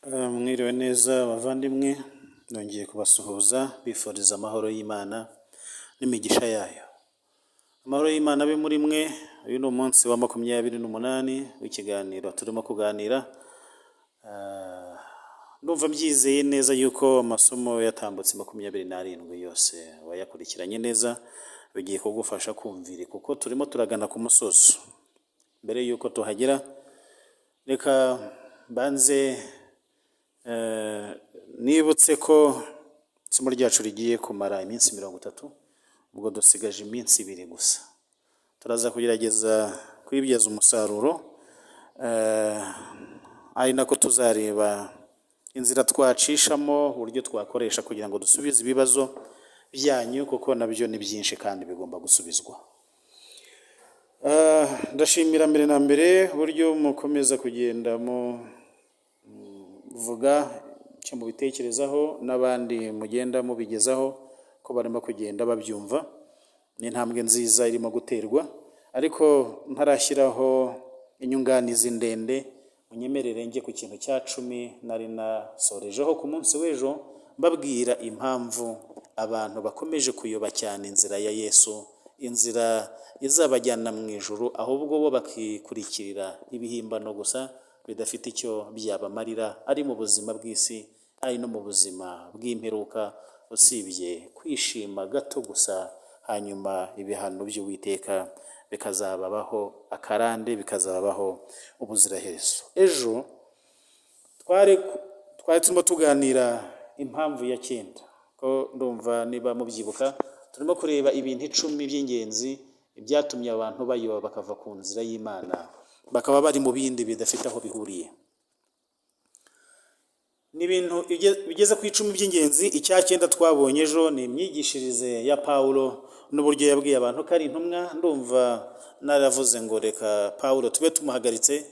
Mwiriwe neza bavandimwe, nongeye kubasuhuza bifuriza amahoro y'Imana n'imigisha yayo. Amahoro y'Imana abe muri mwe. Uyu ni umunsi wa 28 w'ikiganiro turimo kuganira. Ndumva mbyizeye neza yuko amasomo yatambutse 27 yose wayakurikiranye neza, bigiye kugufasha kumvira kuko turimo turagana ku musozo. Mbere yuko tuhagera, reka mbanze nibutse ko isomo ryacu rigiye kumara iminsi 30, ubwo dusigaje iminsi 2 gusa. Turaza kugerageza kuyibyaza umusaruro, ari nako tuzareba inzira twacishamo, uburyo twakoresha kugira ngo dusubize ibibazo byanyu, kuko nabyo ni byinshi kandi bigomba gusubizwa. Ndashimira mbere na mbere uburyo mukomeza kugenda muvuga icyo mubitekerezaho, n'abandi mugenda mubigezaho ko barimo kugenda babyumva. Ni intambwe nziza irimo guterwa, ariko ntarashyiraho inyunganizi ndende, munyemerere njye ku kintu cya 10 nari nasorejeho ku munsi w'ejo, mbabwira impamvu abantu bakomeje kuyoba cyane inzira ya Yesu, inzira izabajyana mu ijuru, ahubwo bo bakikurikirira ibihimbano gusa bidafite icyo byabamarira, ari mu buzima bw'isi, ari no mu buzima bw'imperuka, usibye kwishima gato gusa, hanyuma ibihano by'Uwiteka bikazababaho akarande, bikazabaho ubuziraherezo. Ejo twari turimo tuganira impamvu ya 9, ko ndumva niba mubyibuka, turimo kureba ibintu 10 by'ingenzi byatumye abantu bayoba bakava ku nzira y'Imana, bakaba bari mu bindi bidafite aho bihuriye. Ni ibintu bigeze ku 10 by'ingenzi. Icya 9 twabonye ejo ni imyigishirize ya Pawulo n'uburyo yabwiye abantu ko ari intumwa. Ndumva naravuze ngo reka Pawulo tube tumuhagaritse,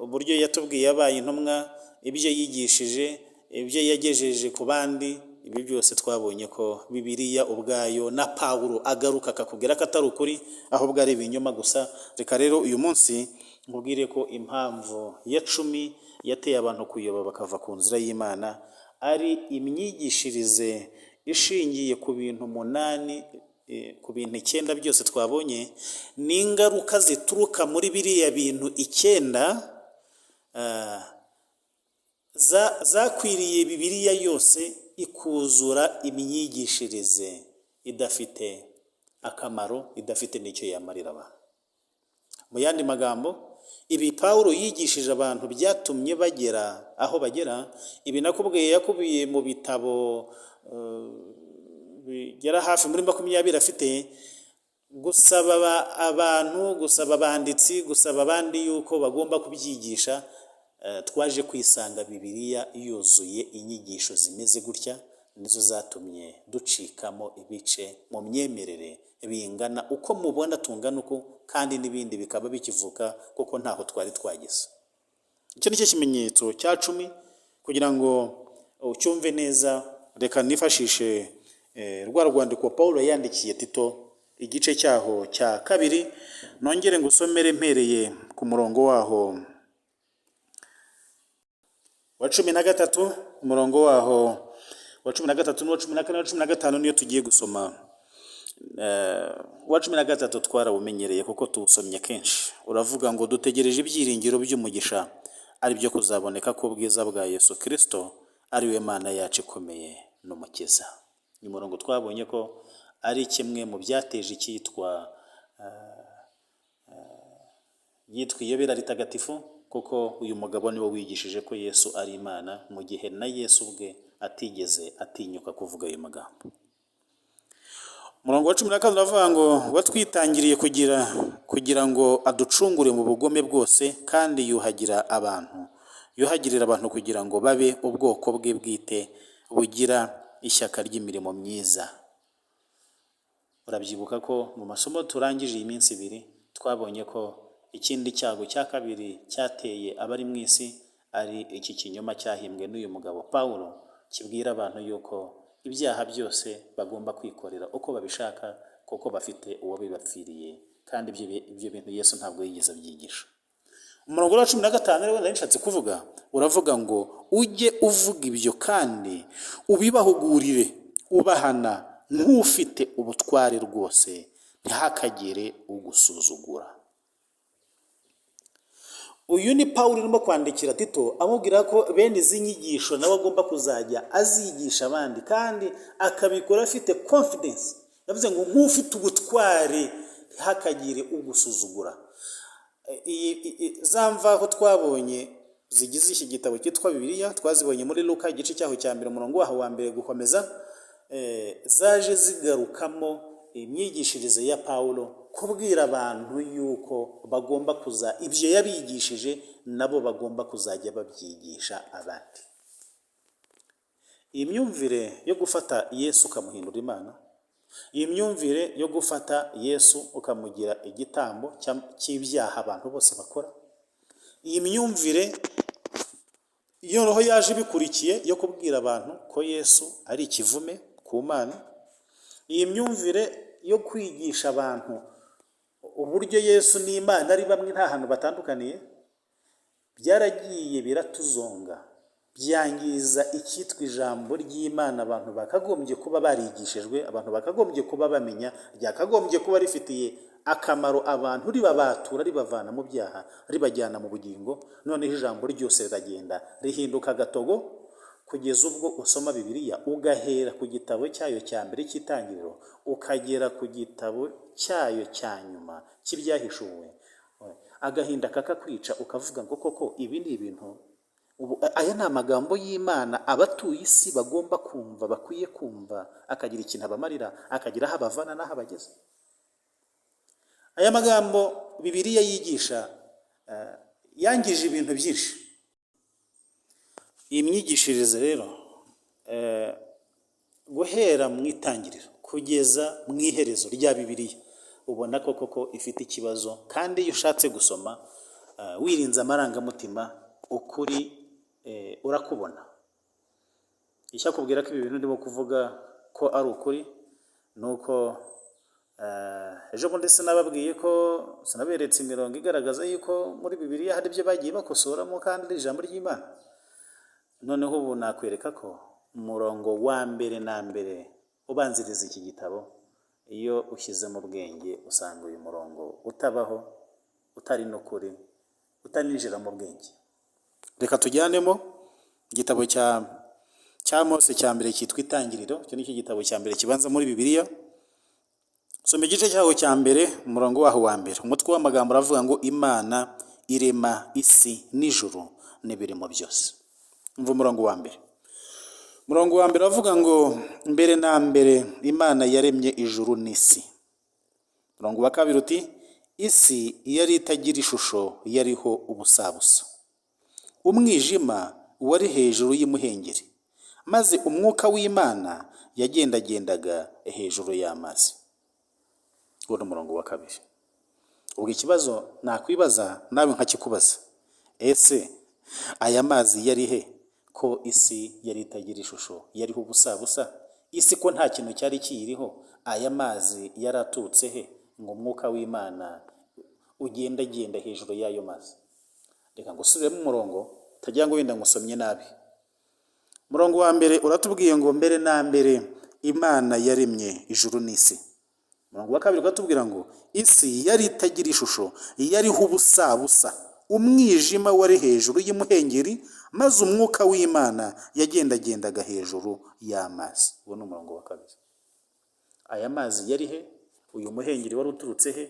uburyo yatubwiye yabaye intumwa, ibyo yigishije, ibyo yagejeje ku bandi, ibi byose twabonye ko Bibiliya ubwayo na Pawulo agaruka akakubwira ko atari ukuri, ahubwo ari ibinyoma gusa. Reka rero uyu munsi nkubwire ko impamvu ya 10 yateye abantu kuyoba bakava ku nzira y'Imana ari imyigishirize ishingiye ku bintu 8, ku bintu 9 byose twabonye, ni ingaruka zituruka muri biriya bintu 9 zakwiriye Bibiliya yose, ikuzura imyigishirize idafite akamaro, idafite n'icyo yamarira abantu. Mu yandi magambo, ibi Pawulo yigishije abantu byatumye bagera aho bagera. Ibi nakubwiye yakubiye mu bitabo bigera hafi muri 20 afite, gusaba abantu, gusaba abanditsi, gusaba abandi yuko bagomba kubyigisha. Twaje kwisanga Bibiliya yuzuye inyigisho zimeze gutya, nizo zatumye ducikamo ibice mu myemerere bingana uko mubona tungana uko, kandi n'ibindi bikaba bikivuka kuko ntaho twari twageze. Icyo ni cyo kimenyetso cya 10. Kugira ngo ucyumve neza, reka nifashishe rwa rwandiko Pawulo yandikiye Tito, igice cyaho cya 2, nongere ngusomere mpereye ku murongo waho wa 13. Umurongo waho wa 13 n'uwa 14 n'uwa 15 niyo tugiye gusoma. Uwa 13 twarawumenyereye kuko tuwusomye kenshi. Uravuga ngo: "Dutegereje ibyiringiro by'umugisha, ari byo kuzaboneka k'ubwiza bwa Yesu Kirisito, ari we Mana yacu ikomeye n'Umukiza." Ni umurongo twabonye ko ari kimwe mu byateje icyitwa yitwa iyobera ritagatifu, kuko uyu mugabo niwe wigishije ko Yesu ari Imana, mu gihe na Yesu ubwe atigeze atinyuka kuvuga ayo magambo. Umurongo wa 12 uravuga ngo: "Watwitangiriye kugira ngo aducungure mu bugome bwose, kandi yuhagira abantu, yuhagirira abantu kugira ngo babe ubwoko bwe bwite, bugira ishyaka ry'imirimo myiza." Urabyibuka ko mu masomo turangije iyi minsi 2 twabonye ko ikindi cyago cya kabiri cyateye abari mu isi ari iki kinyoma cyahimbwe n'uyu mugabo Pawulo, kibwira abantu yuko ibyaha byose bagomba kwikorera uko babishaka kuko bafite uwo bibapfiriye, kandi ibyo bintu Yesu ntabwo yigeze abyigisha. Umurongo wa 15 rero nari nshatse kuvuga uravuga ngo Ujye uvuga ibyo kandi ubibahugurire, ubahana nk'ufite ubutware rwose, ntihakagire ugusuzugura. Uyu ni Pawulo urimo kwandikira Tito, amubwira ko bene izi nyigisho nawe agomba kuzajya azigisha abandi, kandi akabikora afite confidence. Yavuze ngo nk'ufite ubutware, ntihakagire ugusuzugura. Za mvaho twabonye zigize iki gitabo cyitwa Bibiliya, twazibonye muri Luka, igice cyaho cya mbere, umurongo waho wa mbere gukomeza. Zaje zigarukamo imyigishirize ya Pawulo, kubwira abantu yuko bagomba kuza ibyo yabigishije nabo bagomba kuzajya babyigisha abandi. Iyi myumvire yo gufata Yesu ukamuhindura Imana, iyi myumvire yo gufata Yesu ukamugira igitambo cy'ibyaha abantu bose bakora, iyi myumvire iyo roho yaje ibikurikiye yo kubwira abantu ko Yesu ari ikivume ku Mana, iyi myumvire yo kwigisha abantu uburyo Yesu n'Imana ari bamwe, nta hantu batandukaniye, byaragiye biratuzonga, byangiza icyitwa ijambo ry'Imana abantu bakagombye kuba barigishijwe, abantu bakagombye kuba bamenya, ryakagombye kuba rifitiye akamaro abantu, ribabatura, ribavana mu byaha, ribajyana mu bugingo. Noneho ijambo ryose riragenda rihinduka agatogo, kugeza ubwo usoma Bibiliya ugahera ku gitabo cyayo cya mbere cy'Itangiriro, ukagera ku gitabo cyayo cya nyuma cy'Ibyahishuwe, agahinda kakakwica, ukavuga ngo koko ibi ni ibintu ubu, aya ni amagambo y'Imana abatuye isi bagomba kumva, bakwiye kumva, akagira ikintu abamarira, akagira aho abavana n'aho abageza? Aya magambo Bibiliya yigisha yangije ibintu byinshi. Iyi myigishirize rero, guhera mu itangiriro kugeza mu iherezo rya Bibiliya, ubona ko koko ifite ikibazo. Kandi iyo ushatse gusoma wirinze amarangamutima, ukuri urakubona. Icyakubwira ko ibi bintu ndimo kuvuga ko ari ukuri ni uko ejo bundi sinababwiye ko sinaberetse imirongo igaragaza yuko muri Bibiliya hari ibyo bagiye bakosoramo, kandi ari ijambo ry'Imana? Noneho ubu nakwereka ko umurongo wa mbere na mbere ubanziriza iki gitabo, iyo ushyizemo ubwenge usanga uyu murongo utabaho, utari n'ukuri, utaninjira mu bwenge. Reka tujyanemo igitabo cya Mose cya mbere cyitwa Itangiriro. Icyo ni cyo gitabo cya mbere kibanza muri Bibiliya. Soma igice cyaho cya mbere, umurongo waho wa mbere. Umutwe w'amagambo uravuga ngo: "Imana irema isi n'ijuru n'ibirimo byose." Umva umurongo wa mbere. Umurongo wa mbere uravuga ngo: "Mbere na mbere Imana yaremye ijuru n'isi." Umurongo wa kabiri uti: "Isi yari itagira ishusho, yariho ubusabusa. Umwijima wari hejuru y'imuhengeri, maze umwuka w'Imana yagendagendaga hejuru y'amazi." Uwo ni umurongo wa kabiri. Ubwo ikibazo nakwibaza nawe nkakikubaza: ese aya mazi yari he, ko isi yari itagira ishusho, yariho ubusabusa? Isi ko nta kintu cyari kiyiriho, aya mazi yari aturutse he ngo umwuka w'Imana ugendagenda hejuru y'ayo mazi? Reka ngusubiremo umurongo, utagira ngo wenda ngusomye nabi. Umurongo wa mbere uratubwiye ngo: "Mbere na mbere Imana yaremye ijuru n'isi." Umurongo wa kabiri uratubwira ngo: "Isi yari itagira ishusho, yariho ubusabusa. Umwijima wari hejuru y'imuhengeri, maze umwuka w'Imana yagendagendaga hejuru y'amazi." Uwo ni umurongo wa kabiri. Aya mazi yari he? Uyu muhengeri wari uturutse he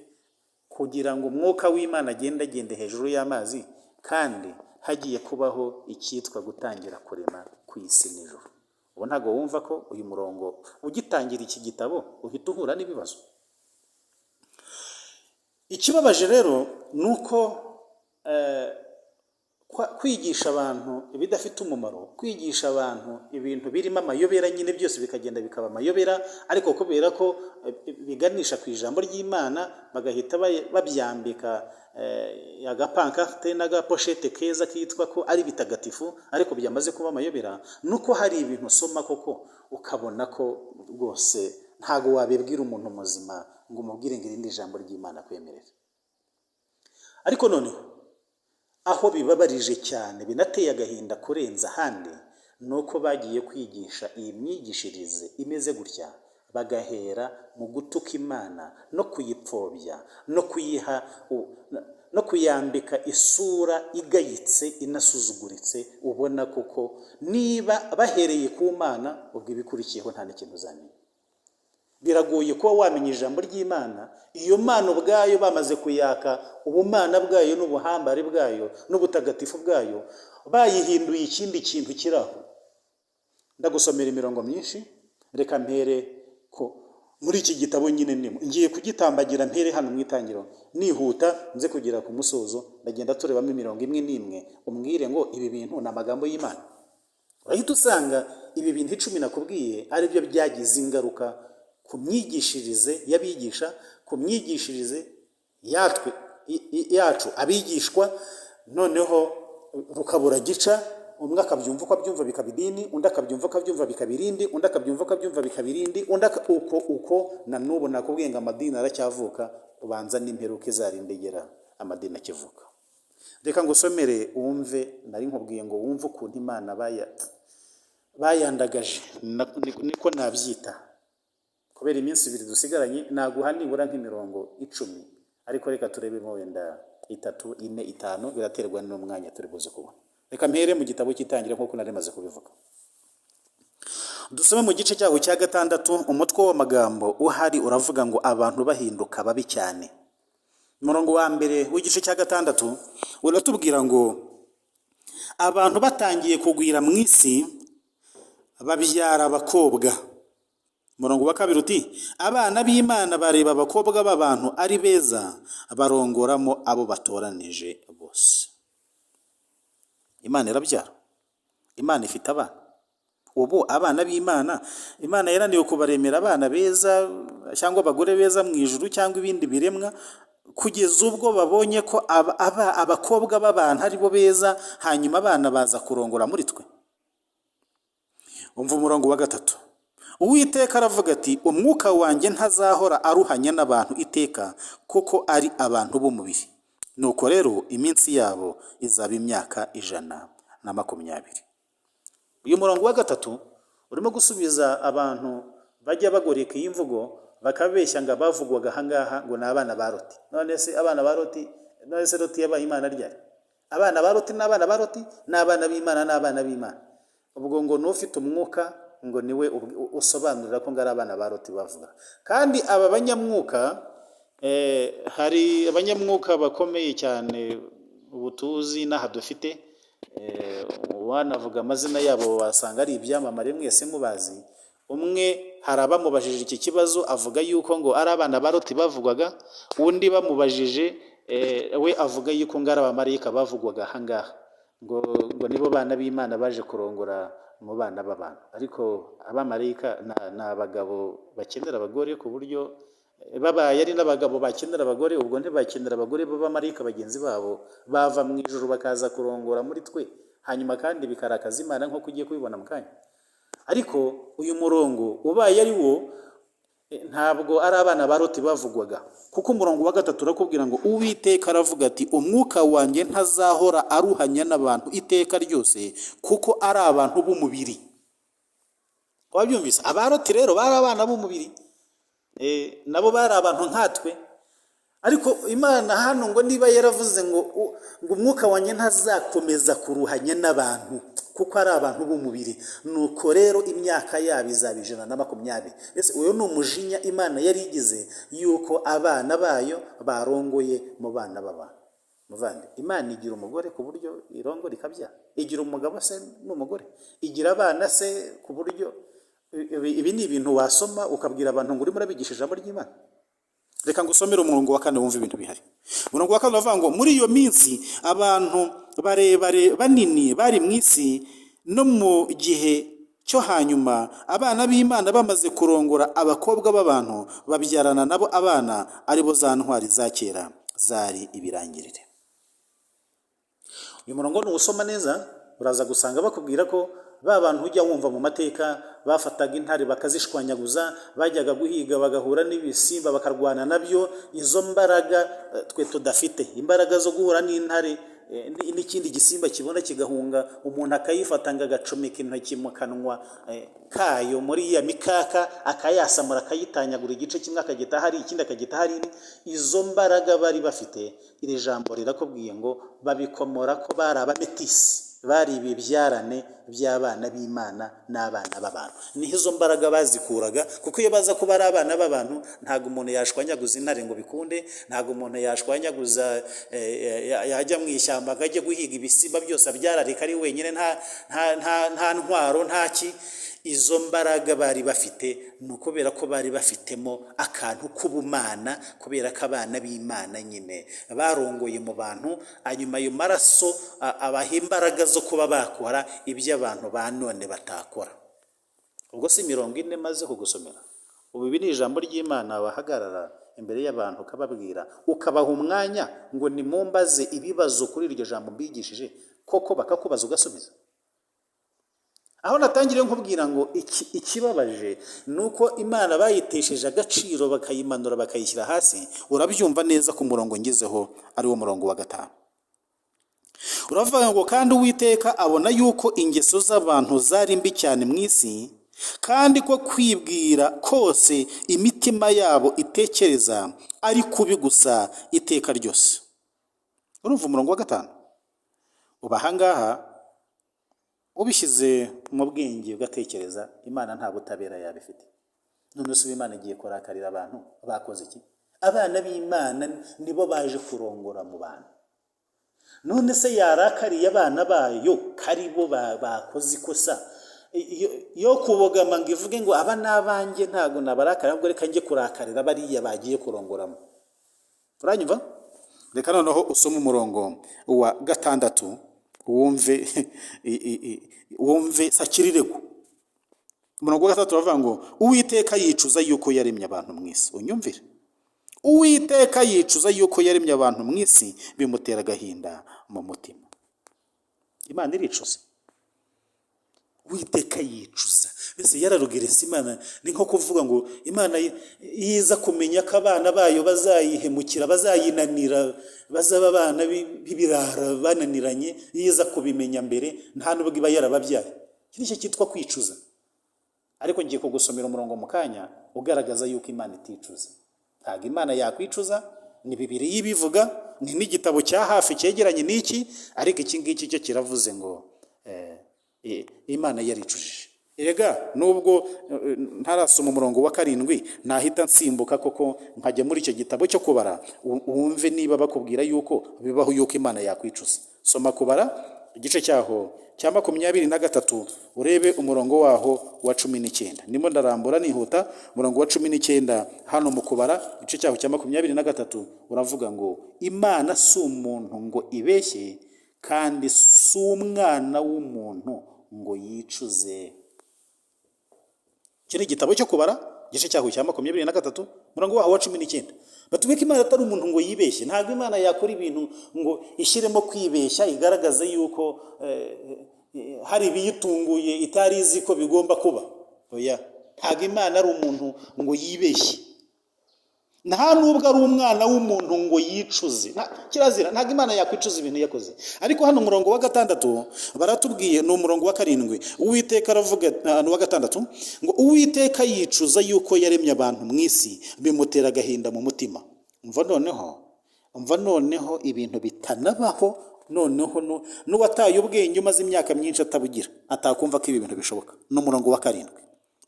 kugira ngo umwuka w'Imana agendagende hejuru y'amazi, kandi hagiye kubaho icyitwa gutangira kurema ku isi n'ijuru? Ubu ntabwo wumva ko uyu murongo ugitangira iki gitabo uhita uhura n'ibibazo? Ikibabaje rero ni uko kwigisha abantu ibidafite umumaro, kwigisha abantu ibintu birimo amayobera nyine, byose bikagenda bikaba amayobera, ariko kubera ko biganisha ku ijambo ry'Imana, bagahita babyambika agapancarte n'agapochette keza kitwa ko ari bitagatifu, ariko byamaze kuba amayobera. Nuko hari ibintu usoma koko ukabona ko rwose ntago wabibwira umuntu muzima ngo umubwire ngo irindi jambo ry'Imana kwemerera. Ariko noneho Aho bibabarije cyane, binateye agahinda kurenza ahandi, ni uko bagiye kwigisha iyi myigishirize imeze gutya, bagahera mu gutuka Imana no kuyipfobya no kuyiha no kuyambika isura igayitse, inasuzuguritse. Ubona koko niba bahereye ku Mana, ubwo ibikurikiyeho nta n'ikintu uzamenya. Biragoye kuba wamenya ijambo ry'Imana, iyo Mana ubwayo bamaze kuyaka ubumana bwayo n'ubuhambare bwayo n'ubutagatifu bwayo, bayihinduye ikindi kintu kiri aho. Ndagusomera imirongo myinshi. Reka mpere ko muri iki gitabo nyine ndimo, ngiye kugitambagira, mpere hano mu itangiriro, nihuta nze kugera ku musozo. Ndagenda turebamo imirongo imwe n'imwe, umbwire ngo ibi bintu ni amagambo y'Imana. Urahita usanga ibi bintu 10 nakubwiye ari byo byagize ingaruka ku myigishirize y'abigisha, ku myigishirize yatwe yacu abigishwa. Noneho rukabura gica, umwe akabyumva uko abyumva bikaba idini, undi akabyumva uko abyumva bikaba irindi, undi akabyumva uko abyumva bikaba irindi, undi uko uko. Na n'ubu nakubwiye ngo amadini aracyavuka, ubanza n'imperuka izarinda igera amadini akivuka. Reka ngusomere wumve. Nari nkubwiye ngo wumve ukuntu Imana bayandagaje, niko nabyita. Kubera iminsi 2 dusigaranye, naguha nibura nk'imirongo 10, ariko reka turebemo wenda itatu, ine, itanu, biraterwa n'umwanya turi buze kubona. Reka mpere mu gitabo cy'Itangira nk'uko nari maze kubivuga. Dusome mu gice cyaho cya 6. Umutwe w'amagambo uhari uravuga ngo "Abantu bahinduka babi cyane". Umurongo wa 1 w'igice cya 6 uratubwira ngo abantu batangiye kugwira mu isi, babyara abakobwa. Umurongo wa 2 uti abana b'Imana bareba abakobwa b'abantu ari beza, barongoramo abo batoranije bose. Imana irabyara, Imana ifite abana. Ubu abana b'Imana, Imana yananiwe kubaremera abana beza cyangwa abagore beza mu ijuru cyangwa ibindi biremwa, kugeza ubwo babonye ko abakobwa b'abantu ari bo beza, hanyuma abana baza kurongora muri twe. Umva umurongo wa 3: Uwiteka aravuga ati umwuka wanjye ntazahora aruhanya n'abantu iteka, kuko ari abantu b'umubiri. Nuko rero iminsi yabo izaba imyaka 120. Uyu murongo wa 3 urimo gusubiza abantu bajya bagoreka iyi mvugo, bakabeshya ngo abavugwaga ahangaha ngo ni abana ba Loti. None se abana ba Loti, none se Loti yabaye Imana ryari? Abana ba Loti ni abana ba Loti, n'abana b'Imana ni abana b'Imana. Ubwo ngo n'ufite umwuka ngo niwe usobanurira ko ngo ari abana ba Loti bavuga. Kandi aba banyamwuka, hari abanyamwuka bakomeye cyane ubu tuzi n'aha dufite, wanavuga amazina yabo wasanga ari ibyamamare mwese mubazi. Umwe hari abamubajije iki kibazo, avuga yuko ngo ari abana ba Loti bavugwaga. Undi bamubajije, we avuga yuko ngo ari abamarayika bavugwaga ahangaha, ngo nibo bana b'Imana baje kurongora mu bana b'abantu. Ariko abamarayika ni abagabo bakenera abagore, ku buryo babaye ari n'abagabo bakenera abagore, ubwo ntibakenera abagore b'abamarayika bagenzi babo bava mu ijuru bakaza kurongora muri twe, hanyuma kandi bikarakaza Imana nk'uko ugiye kubibona mu kanya. Ariko uyu murongo ubaye ari wo, ntabwo ari abana ba Loti bavugwaga, kuko umurongo wa 3 urakubwira ngo Uwiteka aravuga ati umwuka wanjye ntazahora aruhanya n'abantu iteka ryose, kuko ari abantu b'umubiri. Wabyumvise? Aba Loti rero bari abana b'umubiri, nabo bari abantu nkatwe. Ariko Imana hano ngo niba yaravuze ngo umwuka wanjye ntazakomeza kuruhanya n'abantu kuko ari abantu b'umubiri, nuko rero imyaka yabo izaba 120. Ese uyu ni umujinya Imana yari igize yuko abana bayo barongoye mu bana b'abantu? Muvandi, Imana igira umugore ku buryo irongora ikabyara? Igira umugabo se n'umugore? Igira abana se ku buryo ibi ni ibintu wasoma ukabwira abantu ngo urimo urabigisha ijambo ry'Imana? Reka ngusomere umurongo wa 4, wumve ibintu bihari. Umurongo wa 4 uravuga ngo muri iyo minsi abantu barebare banini bari mu isi, no mu gihe cyo hanyuma, abana b'Imana bamaze kurongora abakobwa b'abantu, babyarana nabo abana, aribo za ntwari za kera zari ibirangirire. Uyu murongo nuwusoma neza, uraza gusanga bakubwira ko ba bantu ujya wumva mu mateka bafataga intare bakazishwanyaguza, bajyaga guhiga bagahura n'ibisimba bakarwana nabyo, izo mbaraga twe tudafite, imbaraga zo guhura n'intare. n'ikindi gisimba kibona kigahunga, umuntu akayifata ngo agacomeka intoki mu kanwa kayo muri ya mikaka, akayasamura, akayitanyagura, igice kimwe akagita hari, ikindi akagita hari. Izo mbaraga bari bafite, iri jambo rirakubwiye ngo babikomora ko bari abametisi, bari ibibyarane by'abana b'Imana n'abana b'abantu. Niho izo mbaraga bazikuraga, kuko iyo baza kuba ari abana b'abantu, ntabwo umuntu yashwanyaguza intare ngo bikunde, ntabwo umuntu yashwanyaguza yajya mu ishyamba ngo ajye guhiga ibisimba byose abyararika ari wenyine, nta ntwaro, nta ki. Izo mbaraga bari bafite ni ukubera ko bari bafitemo akantu k'ubumana, kubera ko abana b'Imana nyine barongoye mu bantu, hanyuma ayo maraso abaha imbaraga zo kuba bakora ibyo abantu ba none batakora. Ubwo si 40 maze kugusomera? Ubu ibi ni ijambo ry'Imana, wahagarara imbere y'abantu ukababwira, ukabaha umwanya ngo nimumbaze ibibazo kuri iryo jambo mbigishije, koko bakakubaza ugasubiza. Aho natangiriye nkubwira ngo ikibabaje ni uko Imana bayitesheje agaciro, bakayimanura, bakayishyira hasi. Urabyumva neza ku murongo ngezeho, ari wo murongo wa 5. Uravuga ngo: "Kandi Uwiteka abona yuko ingeso z'abantu zari mbi cyane mu isi, kandi ko kwibwira kose imitima yabo itekereza ari kubi gusa iteka ryose." Urumva umurongo wa 5? Ubu ahangaha ubishyize mu bwenge ugatekereza, Imana nta butabera yaba ifite. None se ubu Imana igiye kurakarira abantu bakoze iki? Abana b'Imana nibo baje kurongora mu bantu. None se yarakariye abana bayo ko ari bo bakoze ikosa? Yo kubogama ngo ivuge ngo aba ni abanjye, ntabwo nabarakara, ahubwo reka njye kurakarira bariya bagiye kurongoramo. Uranyumva? Reka noneho usome umurongo wa 6, wumve wumve sakirirego. Umurongo wa 6 uravuga ngo: "Uwiteka yicuza yuko yaremye abantu mu isi." Unyumvire: "Uwiteka yicuza yuko yaremye abantu mu isi, bimutera agahinda mu mutima." Imana iricuza? Uwiteka yicuza, mbese yararugeretse Imana? Ni nko kuvuga ngo Imana yiza kumenya ko abana bayo bazayihemukira, bazayinanira, bazaba abana b'ibirara bananiranye, yiza kubimenya mbere, nta nubwo iba yarababyaye. Iki nicyo cyitwa kwicuza. Ariko ngiye kugusomera umurongo mu kanya ugaragaza yuko Imana iticuza. Ntabwo Imana yakwicuza. Ni Bibiri ibivuga, ni n'igitabo cya hafi cyegeranye n'iki, ariko iki ngiki cyo kiravuze ngo Imana yaricujije. Erega nubwo ntarasoma umurongo wa 7, nahita nsimbuka koko nkajya muri icyo gitabo cyo Kubara, wumve niba bakubwira yuko bibaho yuko Imana yakwicuza. Soma Kubara igice cyaho cya 23, urebe umurongo waho wa 19. Ndimo ndarambura nihuta. Umurongo wa 19 hano mu Kubara igice cyaho cya 23 uravuga ngo: "Imana si umuntu ngo ibeshye, kandi si umwana w'umuntu ngo yicuze." Iki ni igitabo cyo Kubara, igice cyaho cya 23, umurongo waho wa 19. Batubwire ko Imana atari umuntu ngo yibeshye. Ntabwo Imana yakora ibintu ngo ishyiremo kwibeshya, igaragaze yuko hari ibiyitunguye itari izi ko bigomba kuba. Oya, ntabwo Imana ari umuntu ngo yibeshye, nta nubwo ari umwana w'umuntu ngo yicuze. Kirazira, ntabwo Imana yakwicuza ibintu yakoze. Ariko hano umurongo wa 6 baratubwiye, ni umurongo wa 7, Uwiteka aravuga, ni uwa 6, ngo: "Uwiteka yicuza yuko yaremye abantu mu isi, bimutera agahinda mu mutima." Umva noneho, umva noneho ibintu bitanabaho. Noneho n'uwataye ubwenge, umaze imyaka myinshi atabugira, atakumva ko ibi bintu bishoboka. Ni umurongo wa 7.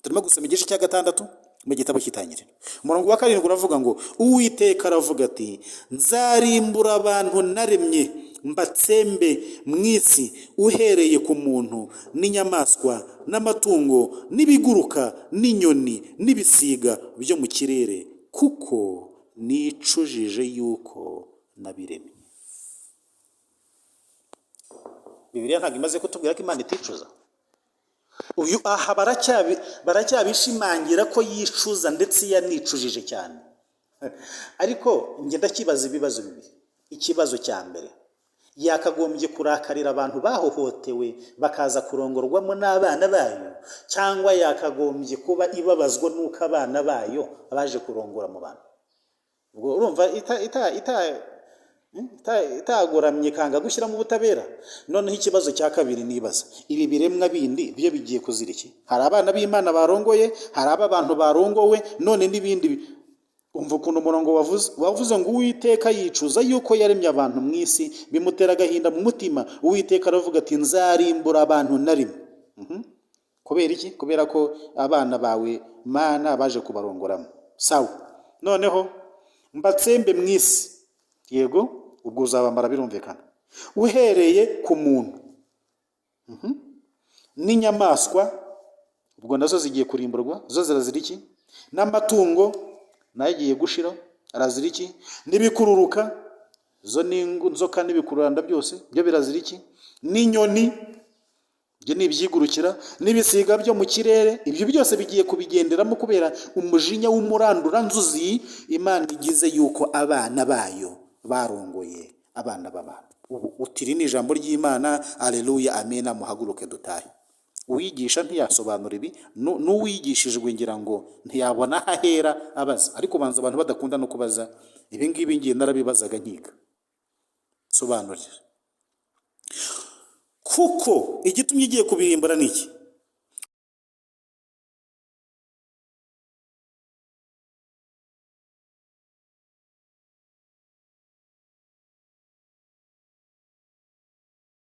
Turimo gusoma igice cya 6 mu gitabo cy'Itangiriro. Umurongo wa 7 uravuga ngo: "Uwiteka aravuga ati: nzarimbura abantu naremye, mbatsembe mu isi, uhereye ku muntu n'inyamaswa n'amatungo n'ibiguruka n'inyoni n'ibisiga byo mu kirere, kuko nicujije yuko nabiremye." Bibiliya ntabwo imaze kutubwira ko Imana iticuza. Uyu aha baracyabishimangira ko yicuza, ndetse yanicujije cyane. Ariko njye ndakibaza ibibazo bibiri. Ikibazo cya mbere: yakagombye kurakarira abantu bahohotewe bakaza kurongorwamo n'abana bayo, cyangwa yakagombye kuba ibabazwa n'uko abana bayo baje kurongora mu bantu? Ubwo urumva ita ita ita Itagoramye ikanga gushyiramo ubutabera. Noneho ikibazo cya kabiri nibaza, ibi biremwa bindi byo bigiye kuzira iki? Hari abana b'Imana barongoye, hari abantu barongowe, none n'ibindi. Umva ukuntu umurongo wavuze ngo: "Uwiteka yicuza yuko yaremye abantu mu isi, bimutera agahinda mu mutima. Uwiteka aravuga ati: 'Nzarimbura abantu na rimwe.'" Kubera iki? Kubera ko abana bawe, Mana, baje kubarongoramo. Sawa, noneho mbatsembe mu isi. Yego, ubwo uzabamara, birumvikana, uhereye ku muntu n'inyamaswa, ubwo nazo zigiye kurimburwa, zo zirazira iki? N'amatungo nayo agiye gushira, arazira iki? N'ibikururuka, zo n'inzoka n'ibikururanda byose, byo birazira iki? N'inyoni, ibyo ni ibyigurukira, n'ibisiga byo mu kirere, ibyo byose bigiye kubigenderamo kubera umujinya w'umuranduranzuzi Imana igize yuko abana bayo barongoye abana b'abantu. Ubu utiri ni ijambo ry'Imana. Aleluya, amena, muhaguruke dutahe. Uwigisha ntiyasobanura ibi, n'uwigishijwe ngira ngo ntiyabona aho ahera abaza. Ariko banza abantu badakunda no kubaza ibi ngibi, ngiye narabibazaga nkiga. Sobanurira, kuko igitumye igiye kubirimbura ni iki?